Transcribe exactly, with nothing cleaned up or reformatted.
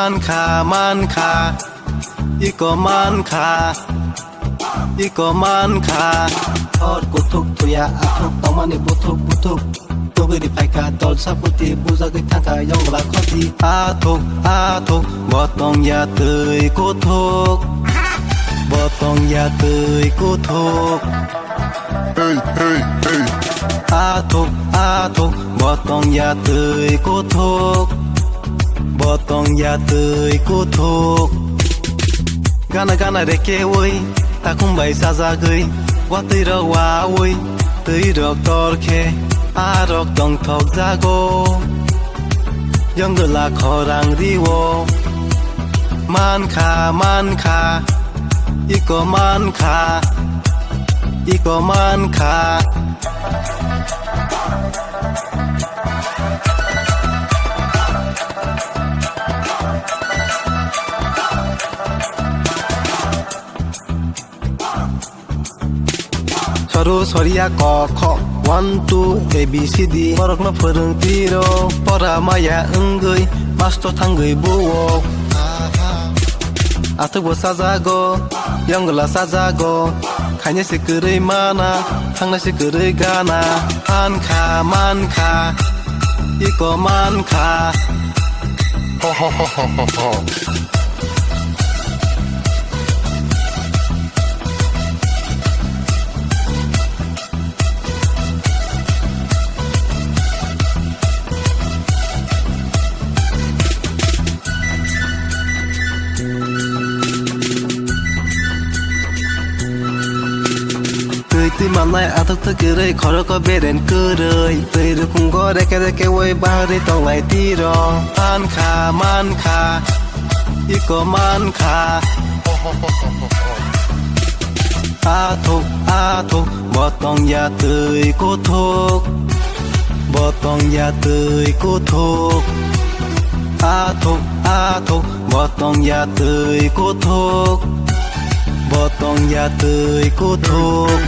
Mankha, mankha, iko mankha, iko mankha. Hor kuthuk thuya athuk tongmani buthuk buthuk. Tugwi ri phaikha dolsa puti bujagwi thangkha yongla khoti. Athuk, athuk, bo tongya twi kuthuk, bo tongya twi kuthuk. Hey, hey, hey. Athuk, athuk, bo tongya twi kuthuk, bo tongya twi kuthuk. Gana gana rekeui, takhum bai sajagwi, watwi rok waui, twi rok torkhe, a rok tongthok jago. Yongla khorang rio, mankha, mankha, iko mankha, iko mankha. Soru soria ko kho, one, two, A B C D. Borok no phwrwng tiro, pora maya wngwi, masto thangwi buo. Athuk bo sajago, yongla sajago, khaina se kwrwi mana, thangna se kwrwi gana. Mankha, mankha, iko mankha. Ho, ho, ho, ho, ho, ho. Twi twi mannai athuk thuk kwrwi, khorokgo beren kwrwi. Twi rukungo reke reke oi bahari tonglai tiro. Mankha, mankha, iko mankha. Athuk, athuk, bo tongya twi kuthuk, bo tongya twi kuthuk. Athuk, athuk, bo tongya twi kuthuk, bo tongya twi kuthuk.